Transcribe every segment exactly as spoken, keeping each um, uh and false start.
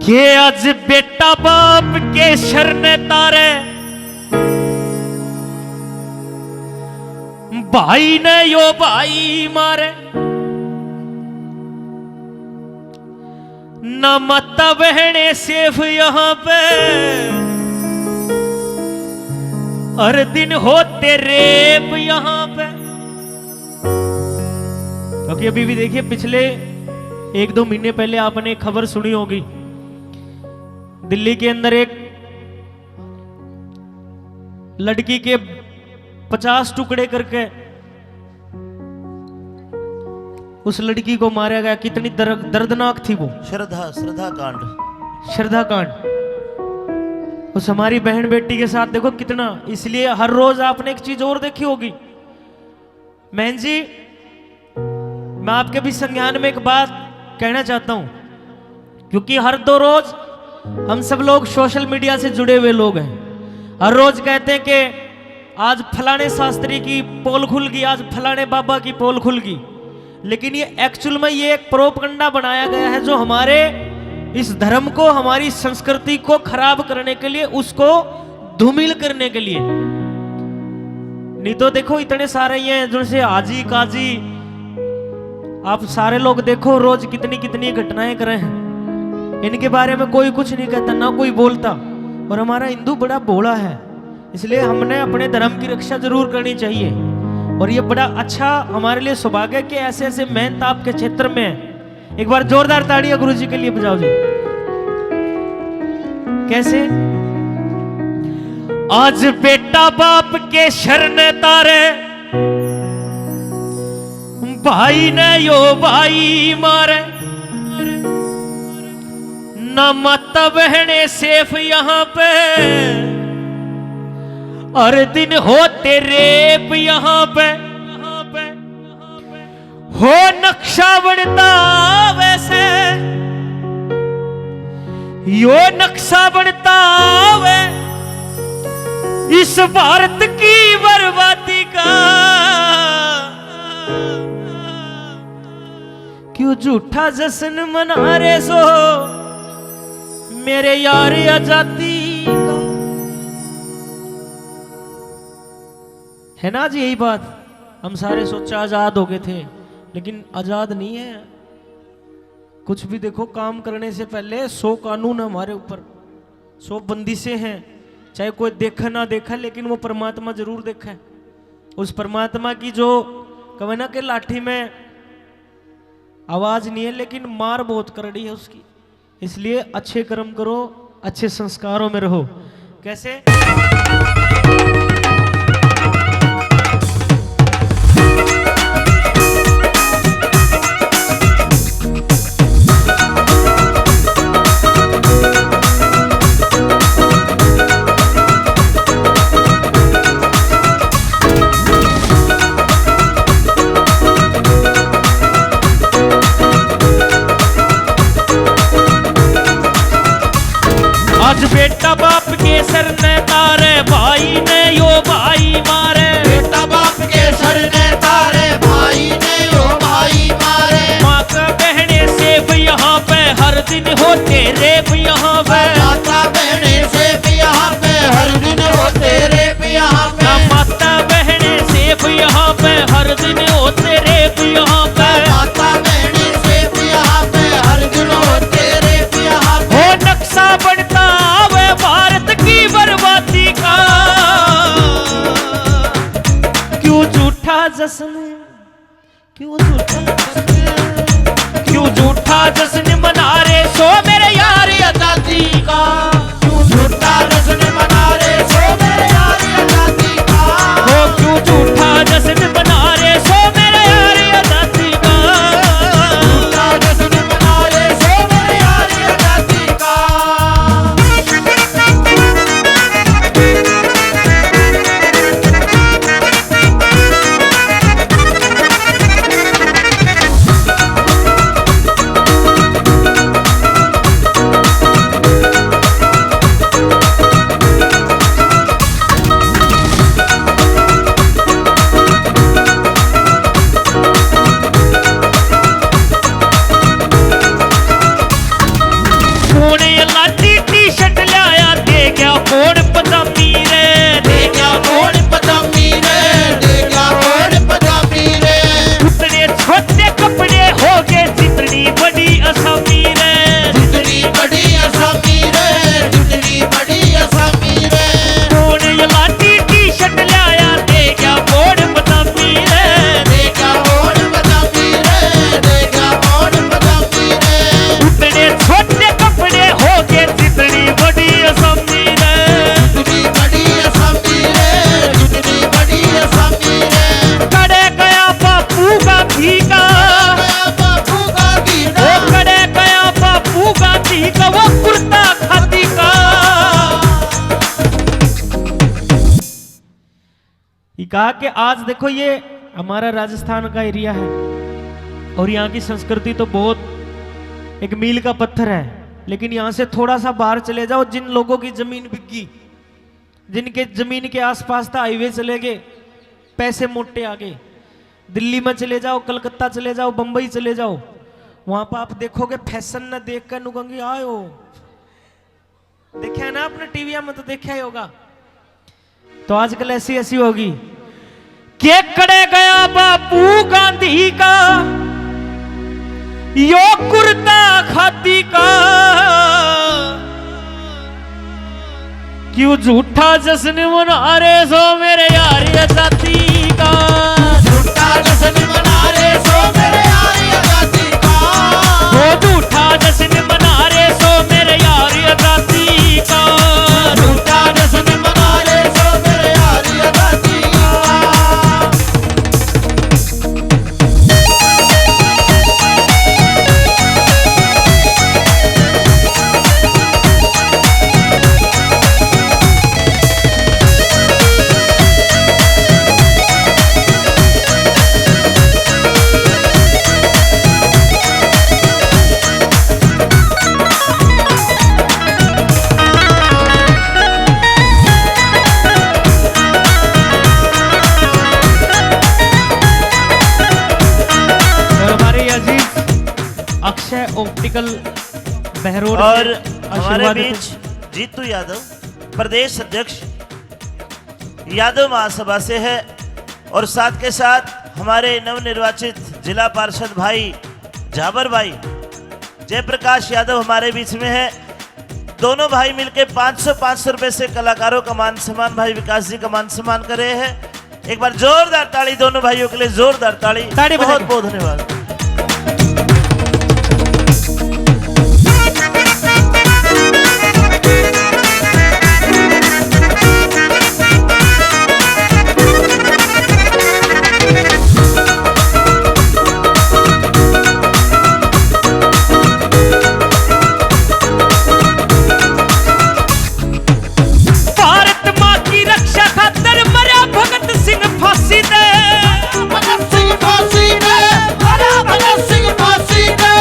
के आज बेटा बाप के शरने तारे, भाई ने यो भाई मारे। ना माता बहने सेफ यहाँ पे, हर दिन होते रेप यहाँ पे। क्योंकि अभी भी देखिए, पिछले एक दो महीने पहले आपने एक खबर सुनी होगी, दिल्ली के अंदर एक लड़की के पचास टुकड़े करके उस लड़की को मारा गया। कितनी दर-, दर्दनाक थी वो। श्रद्धा, श्रद्धा कांड। श्रद्धा कांड। उस हमारी बहन बेटी के साथ देखो कितना। इसलिए हर रोज आपने एक चीज और देखी होगी। बहन जी, मैं आपके भी संज्ञान में एक बात कहना चाहता हूं, क्योंकि हर दो रोज हम सब लोग सोशल मीडिया से जुड़े हुए लोग हैं। हर रोज कहते हैं कि आज फलाने शास्त्री की पोल खुल गई, आज फलाने बाबा की पोल खुल गई, लेकिन ये एक्चुअल में ये एक प्रोपगंडा बनाया गया है, जो हमारे इस धर्म को, हमारी संस्कृति को खराब करने के लिए, उसको धूमिल करने के लिए। नहीं तो देखो, इतने सारे ये हैं, जैसे हाजी काजी, आप सारे लोग देखो, रोज कितनी कितनी घटनाएं करे हैं। इनके बारे में कोई कुछ नहीं कहता, ना कोई बोलता। और हमारा हिंदू बड़ा भोला है, इसलिए हमने अपने धर्म की रक्षा जरूर करनी चाहिए। और ये बड़ा अच्छा हमारे लिए सौभाग्य है कि ऐसे ऐसे मेहनत आपके क्षेत्र में है। एक बार जोरदार ताड़ियां गुरु जी के लिए बजाओ जी। कैसे? आज बेटा बाप के शरने तारे, भाई ने यो भाई मारे। ना माता बहने सेफ यहाँ पे, हर दिन होते रेप यहाँ पे। हो नक्शा बनता वैसे, यो नक्शा बनता वे इस भारत की बर्बादी का। क्यों झूठा जश्न मना रहे सो मेरे यार आजादी का? है ना जी यही बात? हम सारे सोचा आजाद हो गए थे, लेकिन आजाद नहीं है। कुछ भी देखो, काम करने से पहले सौ कानून हमारे ऊपर, सौ बंदिशें हैं, चाहे कोई देखे ना देखे, लेकिन वो परमात्मा जरूर देखे। उस परमात्मा की जो, कहे ना कि लाठी में आवाज नहीं है, लेकिन मार बहुत करड़ी है उसकी। इसलिए अच्छे कर्म करो, अच्छे संस्कारों में रहो। कैसे? आज बेटा बाप के सर ने तारे, भाई ने यो भाई मारे। बेटा बाप के सर ने तारे, भाई ने यो भाई मारे। माता बहने सेफ यहाँ पे, हर दिन होते रेप यहाँ पे। माता बहने सेफ यहाँ पे, हर दिन होते रेप यहाँ पे। ना माता बहने सेफ यहाँ पे, हर दिन होते रेप यहाँ पे। ना माता बहने सेफ यहाँ पे, हर दिन होते रेप यहाँ पे। हो नक्शा बनता वे भारत की बर्बादी का। क्यों झूठा जश्न, क्यों झूठा, क्यों झूठा जश्न मना रहे सो मेरे यार आजादी का? क्यों झूठा जश्न मना रहे सो मेरे यार आजादी का? ओ क्यों झूठा जश्न मना रहे सो मेरे यार आजादी का? झूठा जश्न मना रहे सो मेरे यार आजादी का। ओढ़ पजामी रे, दे गया ओढ़ पजामी रे, दे गया ओढ़ पजामी रे। उतने छोटे कपड़े हो गए, जितनी बड़ी आसामी रे। जितनी बड़ी आसामी रे, जितनी बड़ी आसामी रे। कौन ये लाठी टी-शर्ट लाया, दे गया ओढ़ पजामी रे। दे गया ओढ़ पजामी रे, दे गया ओढ़ पजामी रे। उतने छोटे कपड़े हो गए, जितनी बड़ी आसामी रे। जितनी बड़ी आसामी रे, जितनी बड़ी आसामी रे। कड़े गया बापू गांधी का। कड़े गया बापू गांधी का। ओ कड़े गया बापू गांधी का, वो कुर्ता खादी का। ये कहा कि आज देखो, ये हमारा राजस्थान का एरिया है और यहाँ की संस्कृति तो बहुत एक मील का पत्थर है, लेकिन यहाँ से थोड़ा सा बाहर चले जाओ, जिन लोगों की जमीन बिक गई, जिनके जमीन के आसपास था, हाईवे चले गए, पैसे मोटे आ गए, दिल्ली में चले जाओ, कलकत्ता चले जाओ, बम्बई चले जाओ, वहाँ पर आप देखोगे, फैशन न देख कर नुकंगे आयो। देखा है ना आपने, टीवी में तो देखा ही होगा। तो आजकल ऐसी ऐसी होगी। के कड़े गया बापू गांधी का यो कुर्ता खादी का। क्यों झूठा जश्न मना रहे सो मेरे यार आजादी का। झूठा जश्न मना रहे सो मेरे यार आजादी का। वो झूठा जश्न मना रहे सो मेरे यार आजादी का। झूठा जश्न मना रहे सो मेरे यार आजादी का। और हमारे अजीज अक्षय ऑप्टिकल बहरोड और हमारे बीच जीतू यादव, प्रदेश अध्यक्ष यादव महासभा से है, और साथ के साथ हमारे नवनिर्वाचित जिला पार्षद भाई झाबर भाई जयप्रकाश यादव हमारे बीच में है। दोनों भाई मिलके पाँच सौ, पाँच सौ रुपए से कलाकारों का मान सम्मान, भाई विकास जी का मान सम्मान कर रहे हैं। एक बार जोरदार ताली दोनों भाइयों के लिए, जोरदार ताली। ताली बहुत बजाइए। बहुत धन्यवाद। भारत माँ की रक्षा खातर मरा भगत सिंह फांसी दे। भगत सिंह फांसी दे, मरा भगत सिंह फांसी दे।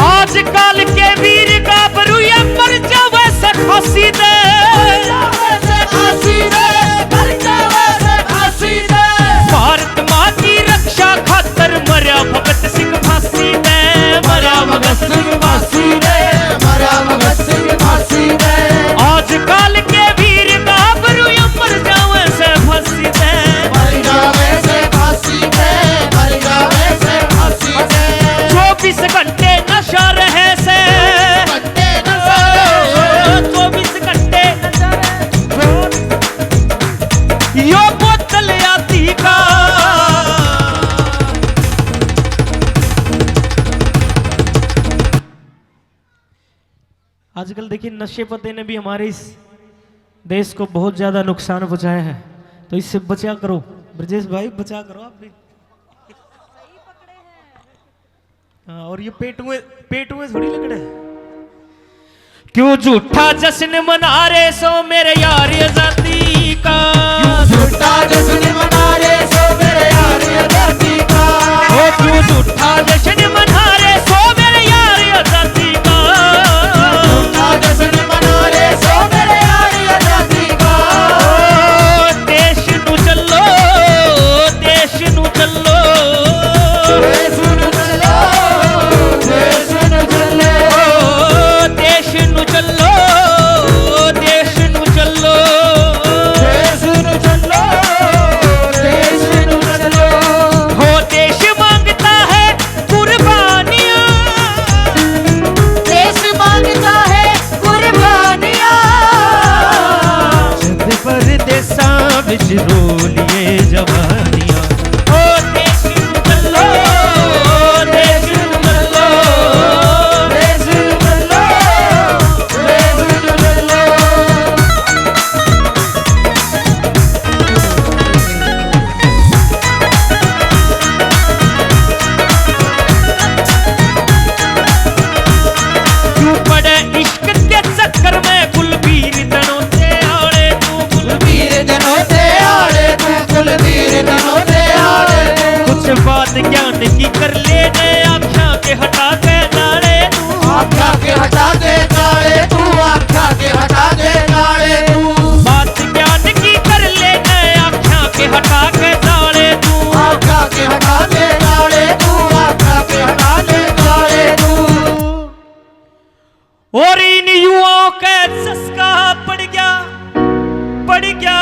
आजकल के वीर गाबरू ये मर जावे से फांसी दे। मर जावे से फांसी दे, मर जावे से फांसी दे। भारत माँ की रक्षा खातर मरा भगत सिंह फांसी दे, मरा भगत सिंह फांसी दे, मरा भगत सिंह फांसी दे। आजकल के वीर गाबरू ये मर जावे से फांसी दे। मर जावे से फांसी दे, मर जावे से फांसी दे। चौबीस घंटे नशा रहे से। घंटे नशा रहे। चौबीस घंटे नशा रहे। यो बोतल आती का। आजकल देखिए, नशे पते ने भी हमारे इस देश को बहुत ज्यादा नुकसान पहुंचाया है, तो इससे बचा करो। ब्रजेश भाई, बचा करो आप भी। हाँ, और ये पेटुए, पेटुए थोड़ी लकड़े। क्यों झूठा जश्न मना रहे सो मेरे यार आजादी का? क्यों झूठा जश्न मना रहे सो मेरे यार आजादी का? ओ क्यों झूठा जश्न मना रहे सो मेरे यार आजादी का? झूठा जश्न मना रहे सो मेरे यार आजादी का? ओ देश नू चलो, देश नू चलो। देश नू चलो, देश नू चलो। ओ देश नू चलो, देश नू चलो। रो लिए जवानियां। ओ देश नू मल्लो, ओ देश नू मल्लो, देश नू मल्लो, देश नू मल्लो। क्यों पड़े इश्क के चक्कर में कुलबीर धनोते आले तू, कुलबीर धनोते आले तू, कुलबीर धनोते आले तू। कुछ बात ज्ञान की कर ले, ने आख्या के हटा के जाले तू, आख्या के हटा के जाले तू, आख्या के हटा के जाले तू। बात ज्ञान की कर ले, ने आख्या के हटा के जाले तू, आख्या के हटा के जाले तू, आख्या के हटा के जाले तू। और इन युवाओं के चस्का पड़ गया, पड़ गया।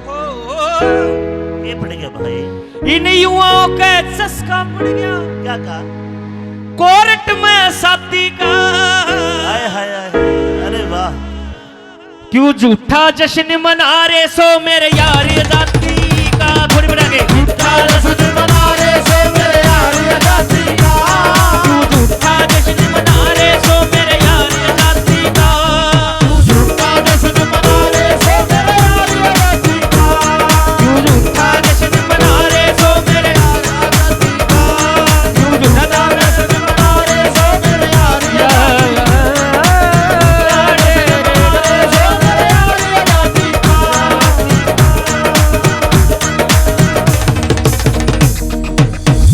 हो, हो। ये पड़ गया भाई। इन युवाओं के चस्का पड़ गया। क्या कहा? कोर्ट में शादी का। हाय, हाय, हाय, हाय। अरे वाह। क्यों झूठा जश्न मना रहे सो मेरे यार आजादी का? थोड़ी बढ़ा के। झूठा जश्न मना रहे सो मेरे